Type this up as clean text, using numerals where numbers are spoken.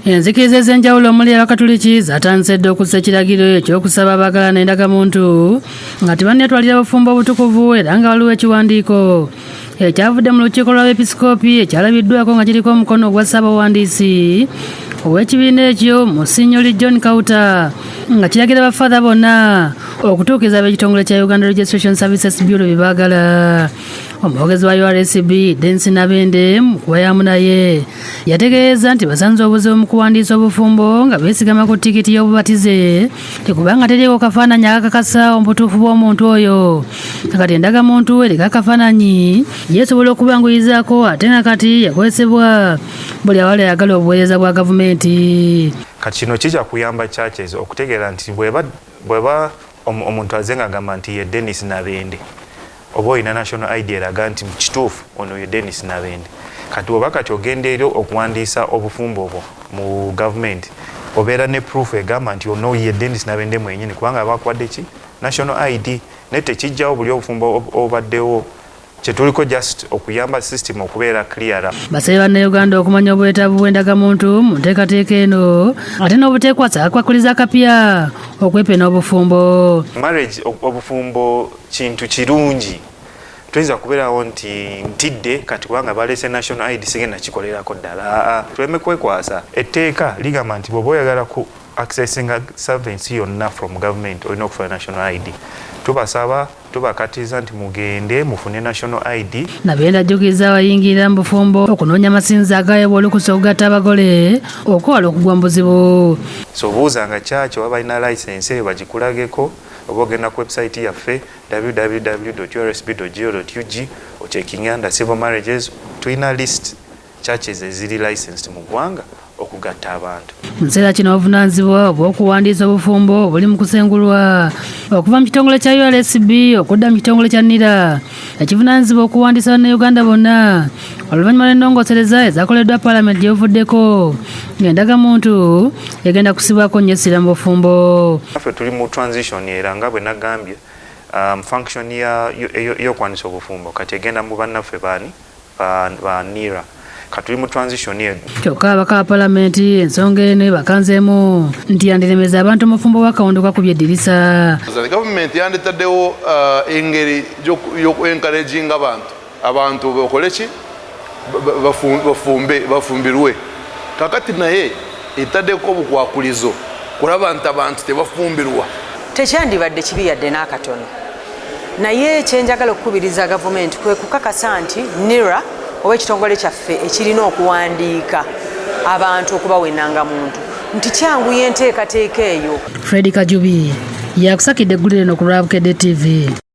Enzikiriza ez'enjawulo omuli Abakatuliki zatandise dda okussa ekiragiro eky'okusaba abaagalana endagamuntu nga tebanneetwalira bufumbo obutukuvu, era nga waliwo ekiwandiiko ekyavudde mu lukiiko lw'abeepisikoopi ekyalabiddwako nga kiriko omukono ogwa ssaabawandiisi ow'ekibiina ekyo, Musinyoli John Kauta, nga kiragira bafaatha bonna okutuukiriza ab'ekitongole kya Uganda Registration Services Bureau bye baagala. Omwogezi wa URSB, Densi Nabende, mu kuwayamu naye yategeeza nti basanze obuzibu mu kuwandiisa obufumbo nga beesigama ku tikiti y'obubatize, tekubanga teriiko kafaananyi akakakasa obutuufu bw'omuntu oyo. Kati endagamuntu eriko akafaananyi yeesobola okubanguyizaako, ate nga kati yakozesebwa buli awali ayagala obuweereza bwa gavumenti. Kati kino kijja kuyamba churches okutegeera nti bweba omuntu aze nga agamba nti ye Denis Nabende, oba olina national ID eraga nti kituufu ono ye Denis Nabende. Kati oba kati ogenda eri okuwandiisa obufumbo obwo mu gavumenti, obeera ne proof egamba nti ono ye Denis Nabende mwenyini, kubanga bakuwadde ki? National ID. Naye tekijjawo buli obufumbo obaddewo. Kyetuliko just okuyamba system okubeera clearer. Basabye Bannayuganda okumanya obwetaavu bw'endagamuntu mu nteekateeka eno, ate n'obuteekwasa akwakuliza akapya okwepena obufumbo. Marriage, obufumbo kintu kirungi. Tuyinza kubeerawo nti ntidde kati kubanga baleese national ID, sigenda kikolerako ddala. Aa, tuleme kwekwasa. Etteeka ligamba nti bw'oba oyagala ku accessinga service yonna from government, olina okufuna national ID. Tubasaba, tubakatiriza nti mugende mufune national ID. Nabenda ajjukiriza abayingirira mu bufumbo okunoonya amasinzizo agaweebwa olukusa okugatta abagole okwewala okugwa mu buzibu. So buuzanga church oba balina license eyo, bagikulageko, oba ogenda ku website yaffe www.ursb.go.ug, ocheckinga under civil marriages. Tulina list churches eziri licensed mu ggwanga okugatta abantu. Mu kiseera kino obuvunaanyizibwa obw'okuwandiisa obufumbo buli mu kusengulwa okuva mu kitongole kya URSB okudda mu kitongole kya NIRA ekivunaanyizibwa okuwandiisa Bannayuganda bonna, oluvannyuma lw'ennongoosereza ezakoleddwa Paalamenti gye buvuddeko, ng'endagamuntu egenda kusibwako nnyo essira mu bufumbo. Ffe tuli mu transition, era nga bwe nagambye, function y'okwanisa obufumbo kati egenda mu bannaffe baani ba NIRA. Kati tuli mu transition eyo. Kyokka abaka ba Paalamenti ensonga eno ebakanzeemu nti yandiremeza abantu mu bufumbo bw'akawundu kakubye eddirisa. Gavumenti yanditaddewo engeri y'oku encouraginga abantu bakole ki? Bafumbe, bafumbirwe. Kakati naye etaddeko obukwakulizo kulaba nti abantu tebafumbirwa. Tekyandibadde kibi yadde n'akatono, naye kyenjagala okukubiriza gavumenti kwe kukakasa nti NIRA oba ekitongole kyaffe ekirina okuwandiika abantu okubawa enangamuntu nti kyanguya enteekateeka eyo. Fred Kajubi yakusakidde eggulire eno ku lwa Bukedde TV.